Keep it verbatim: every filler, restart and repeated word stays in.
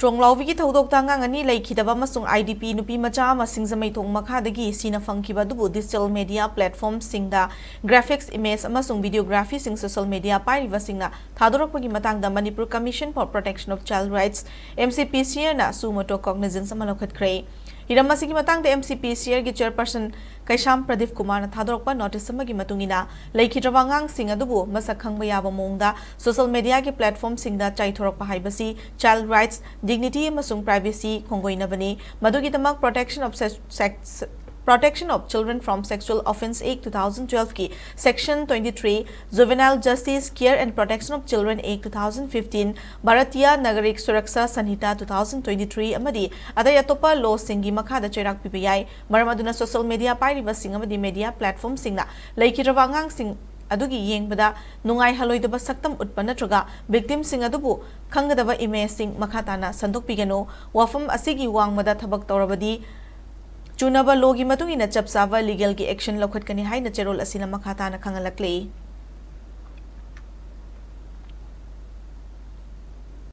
ꯇ꯭ꯔꯣꯡꯂꯥꯎꯕꯤꯒꯤ ꯊꯧꯗꯣꯛꯇ ꯑꯉꯥꯡ ꯑꯅꯤ ꯂꯩꯈꯤꯗꯕ ꯑꯃꯁꯨꯡ I D P ꯅꯨꯄꯤ ꯃꯆꯥ ꯑꯃ ꯁꯤꯡꯖꯃꯩ ꯊꯣꯡ ꯃꯈꯥꯗꯒꯤ ꯁꯤꯅ ꯐꯪꯈꯤꯕ ꯑꯗꯨꯕꯨ digital media platformꯁꯤꯡꯗ graphics, image ꯑꯃꯁꯨꯡ videographyꯁꯤꯡ social media ꯄꯥꯏꯔꯤꯕꯁꯤꯡꯅ ꯊꯥꯗꯣꯔꯛꯄꯒꯤ ꯃꯇꯥꯡꯗ Manipur Commission for Protection of Child Rights, M C P C R ꯅ suo motu cognizance ꯑꯃ ꯂꯧꯈꯠꯈ꯭ꯔꯦ꯫ ꯍꯤꯔꯝ ꯑꯁꯤꯒꯤ ꯃꯇꯥꯡꯗ M C P C R ꯒꯤ chairperson ꯀꯩꯁꯥꯝ ꯄ꯭ꯔꯗꯤꯞ ꯀꯨꯃꯥꯔꯅ ꯊꯥꯗꯣꯔꯛꯄ notice ꯑꯃꯒꯤ ꯃꯇꯨꯡ ꯏꯟꯅ, ꯂꯩꯈꯤꯗ꯭ꯔꯕ ꯑꯉꯥꯡꯁꯤꯡ ꯑꯗꯨꯕꯨ ꯃꯁꯛ ꯈꯪꯕ ꯌꯥꯕ ꯃꯑꯣꯡꯗ social mediaꯒꯤ platformꯁꯤꯡꯗ ꯆꯥꯏꯊꯣꯔꯛꯄ ꯍꯥꯏꯕꯁꯤ child rights, dignity ꯑꯃꯁꯨꯡ privacy ꯈꯣꯡꯒꯣꯏꯅꯕꯅꯤ꯫ ꯃꯗꯨꯒꯤꯗꯃꯛ Protection of Se-, Sex-, Protection of Children from Sexual Offence Act two thousand twelveꯀꯤ section twenty-three, Juvenile Justice, Care and Protection of Children Act two thousand fifteen, Bharatiya Nagarik Suraksha Sanhita two thousand twenty-three ꯑꯃꯗꯤ ꯑꯇꯩ ꯑꯇꯣꯞꯄ lawꯁꯤꯡꯒꯤ ꯃꯈꯥꯗ ꯆꯩꯔꯥꯛ ꯄꯤꯕ ꯌꯥꯏ꯫ ꯃꯔꯝ ꯑꯗꯨꯅ social media ꯄꯥꯏꯔꯤꯕꯁꯤꯡ ꯑꯃꯗꯤ media platformꯁꯤꯡꯅ ꯂꯩꯈꯤꯗ꯭ꯔꯕ ꯑꯉꯥꯡꯁꯤꯡ ꯑꯗꯨꯒꯤ ꯌꯦꯡꯕꯗ ꯅꯨꯡꯉꯥꯏꯍꯜꯂꯣꯏꯗꯕ ꯁꯛꯇꯝ ꯎꯠꯄ ꯅꯠꯇ꯭ꯔꯒ victimꯁꯤꯡ ꯑꯗꯨꯕꯨ ꯈꯪꯒꯗꯕ imageꯁꯤꯡ ꯃꯈꯥ ꯇꯥꯅ ꯁꯟꯗꯣꯛꯄꯤꯒꯅꯨ꯫ ꯋꯥꯐꯝ ꯑꯁꯤꯒꯤ ꯋꯥꯡꯃꯗ ꯊꯕꯛ ꯇꯧꯔꯕꯗꯤ ꯆꯨꯅꯕ lawꯒꯤ ꯃꯇꯨꯡ ꯏꯟꯅ ꯆꯞ ꯆꯥꯕ legalꯒꯤ action ꯂꯧꯈꯠꯀꯅꯤ ꯍꯥꯏꯅ ꯆꯦꯔꯣꯜ ꯑꯁꯤꯅ ꯃꯈꯥ ꯇꯥꯅ ꯈꯪꯍꯜꯂꯛꯂꯤ꯫